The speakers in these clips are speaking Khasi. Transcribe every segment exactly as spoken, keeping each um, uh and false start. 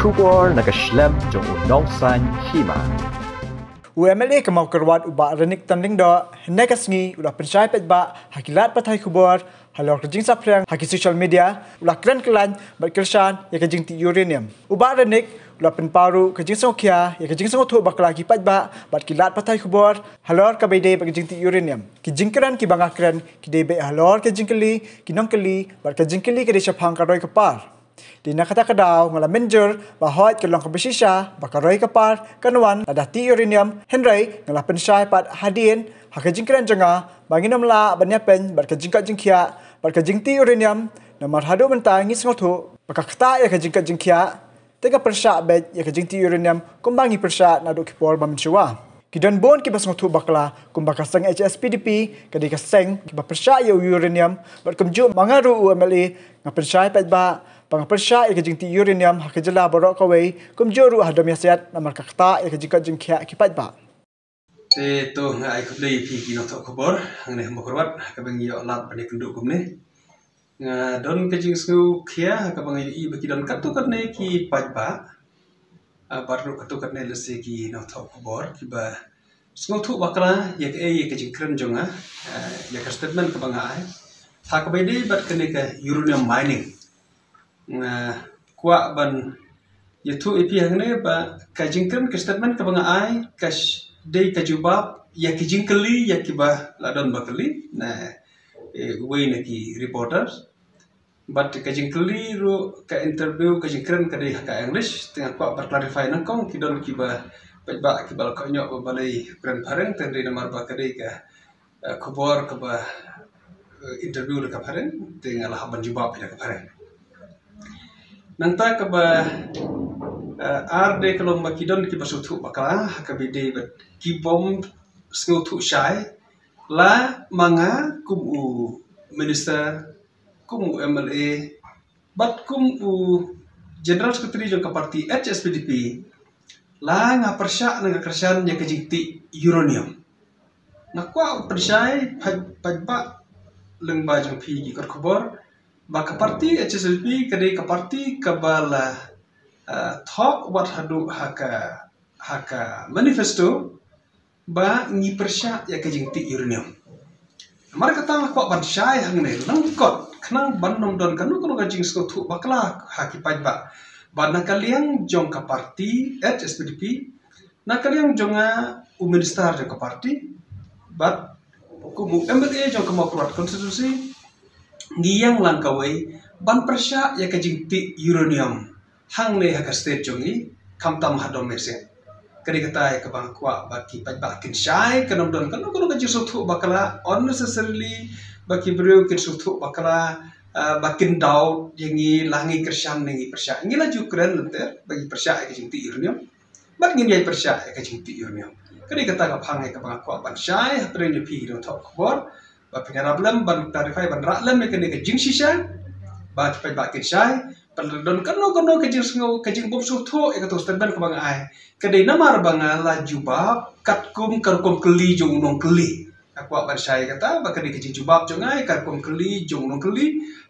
Khubor na ka shlem jong u Nongsaiñ Hima. U M L A ka Mawkyrwat u Bah Renick Tan Lyngdoh hynne ka sngi u la pynshai paidbah ha ki lad pathai khubor halor ka jingsaphriang ha ki social media, u la kren khlaiñ bad kyrshan ïa ka jingtih uranium. U Bah Renick u la pynpaw ruh ka jingsngewkhia ïa ka jingsngewthuh bakla ki paidbah bad ki lad pathai khubor halor kaba ïadei bad ka jingtih uranium. Ki jingkren kiba nga kren ki dei beit halor ka jingkylli ki nongkylli bad ka jingkylli ka dei shaphang ka roi ka par. Dei na kata ka daw nga la mynjur ba hooid ka long kaba shisha ba ka roi ka par kan wan lada tih uranium, hynrei nga la pynshai pat hadien ha ka jingkren jong nga ba ngin ym lah ban ïapeiñ bad ka jingkoit jingkhiah bad ka jingtih uranium, namar haduh mynta ngi sngewthuh ba ka ktah ïa ka jingkoit jingkhiah, te ka pyrshah beit ïa ka jingtih uranium kumba ngi pyrshah naduh ki por ba mynshuwa. Ki don bun kiba sngewthuh bakla kumba ka seng H S P D P ka dei ka seng kiba pyrshah ïa u uranium, bad kumjuh ma nga ruh u M L A nga pynshai paidbah ba nga pyrshah ïa ka jingtih uranium ha ka jylla baroh kawei, kumjuh ruh ha Dom Ïasiat, namar ka ktah ïa ka jingkoit jingkhiah ki paidbah. Te to nga ai khublei ïa phi ki nongthoh khubor hangne ha Mawkyrwat ha kaba ngi ïoh lad ban ïakynduh kumne. Nga don ka jingsngewkhia ha kaba nga ïohi ba ki don katto katne ki paidbah, ah, bad ruh katto katne lehse ki nongthoh khubor kiba sngewthuh bakla ïa kaei ïa ka jingkren jong nga, ah, ïa ka statement kaba nga ai ha kaba ïadei bad kane ka uranium mining. Nga kwah ban ïathuh ïa phi hangne ba ka jingkren, ka statement kaba nga ai ka sh-, dei ka jubab ïa ki jingkylli ïa kiba la don ba kylli na, eh, uwei na ki reporters. Bad ka jingkylli ruh, ka interview, ka jingkren ka dei ha ka English, te nga kwah ban clarify nyngkong, ki don kiba paidbah kiba la kohnguh ba balei kren phareng, te hynrei namar ba ka dei ka, eh, khubor kaba, eh, interview da ka phareng, te nga la hap ban jubab da ka phareng. Nangta kaba, eh, ar dei ka long ba ki don kiba sngewthuh bakla ha kaba ïadei bad ki bym sngewthuh shai la ma nga kum u minister, kum u M L A, bad kum u General Secretary jong ka party H S P D P, la nga pyrshah, la nga kyrshan ïa ka jingtih uranium. Nga kwah pynshai pat, pat ba lyngba jong phi ki kot khubor ba ka party H S P D P ka dei ka party kaba la, ah, thoh wat haduh ha ka, ha ka manifesto ba ngi pyrshah ïa ka jingtih uranium. Namar kata nga kwah ban shai hangne lyngkot khnang ban ym don kano kano ka jingsngewthuh bakla ha ki paidbah ba na ka liang jong ka party H S P D P, na ka liang jong nga u minister jong ka party bad kum u M L A jong ka Mawkyrwat constituency, ngi ïeng lang kawei ban pyrshah ïa ka jingtih uranium hangne ha ka state jong ngi, khamtam ha Dom Ïasiat. Ka dei kata ïa kaba nga kwah ba ki paidbah kin shai, kan ym don kano kano ka jingsngewthuh bakla unnecessarily, ba ki briew kin sngewthuh bakla, ah, ba kin doubt ïa ngi, la ngi kyrshan ne ngi pyrshah. Ngi la ju kren lynter ba ngi pyrshah ïa ka jingtih uranium bad ngin ïai pyrshah ïa ka jingtih uranium. Ka dei kata ka phang ïa kaba nga kwah ban shai hapdeng ïa phi ki nongthoh khubor, ba phin ïarap lem ban clarify, ban rah lem ïa kane ka jingshisha, ba ki paidbah kin shai. Lada don kano kano ka jingsngew, ka jingbymsngewthuh ïa kato ka statement kaba nga ai, ka dei namar ba nga la jubab katkum ka rukom kylli jong u nongkylli. Nga kwah ban shai ïa kata ba ka dei ka jingjubab jong nga ïa ka rukom kylli jong u nongkylli.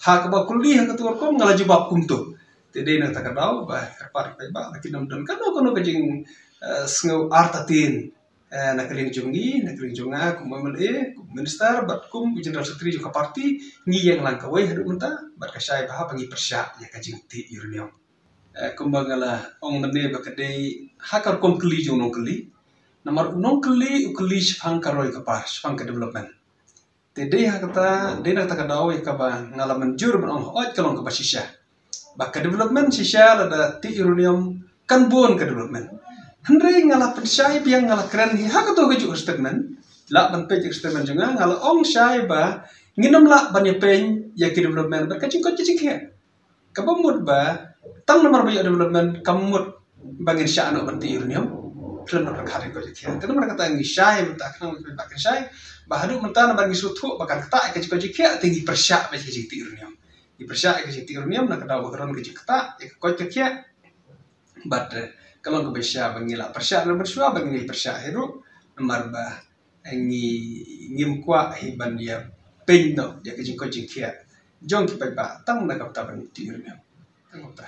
Ha kaba kylli ha kato ka rukom nga la jubab kumto. Te dei na kata ka daw ba kyrpad ïa ki paidbah, lada kin ym don kano kano ka jing, eh, sngew artatien, eh, na ka liang jong ngi, na ka liang jong nga kum u M L A, kum u minister bad kum u General Secretary jong ka party, ngi ïeng lang kawei haduh mynta bad ka shai bha ba ngi pyrshah ïa ka jingtih uranium. Eh, kumba nga la ong mynne ba ka dei ha ka rukom kylli jong u nongkylli. Namar u nongkylli u kylli shaphang ka roi ka par, shaphang ka development. Te dei ha kata, dei na kata ka daw ïa kaba nga la mynjur ban ong hooid ka long kaba shisha ba ka development shisha lada tih uranium kan bun ka development. Hynrei nga la pynshai biang, nga la kren hi ha kato kajuh ka statement, lah ban peit ka statement jong nga, nga la ong shai ba ngin ym lah ban ïapeiñ ïa ki development bad ka jingkoit ka jingkhiah. Kaba mut ba tang namar ba ïoh development kam mut ba ngin shah noh ban tih uranium khlem da pyrkhat ïa ka jingkoit jingkhiah. Te namar kata ngi shai mynta, khnang ba kin shai ba haduh mynta namar ngi sngewthuh ba kan ktah ïa ka jingkoit jingkhiah, te ngi pyrshah beit ïa ka jingtih uranium. Ngi pyrshah ïa ka jingtih uranium na ka daw ba ka don ka jingktah ïa ka koit ka khiah. Bad, eh, ka long kaba shisha ba ngi la pyrshah na mynshuwa, ba ngi pyrshah hi ruh namar ba ngi, ngim kwah hi ban ïapeiñ noh ïa ka jingkoit jingkhiah jong ki paidbah tang na ka bynta ban tih uranium. Tang na ka bynta.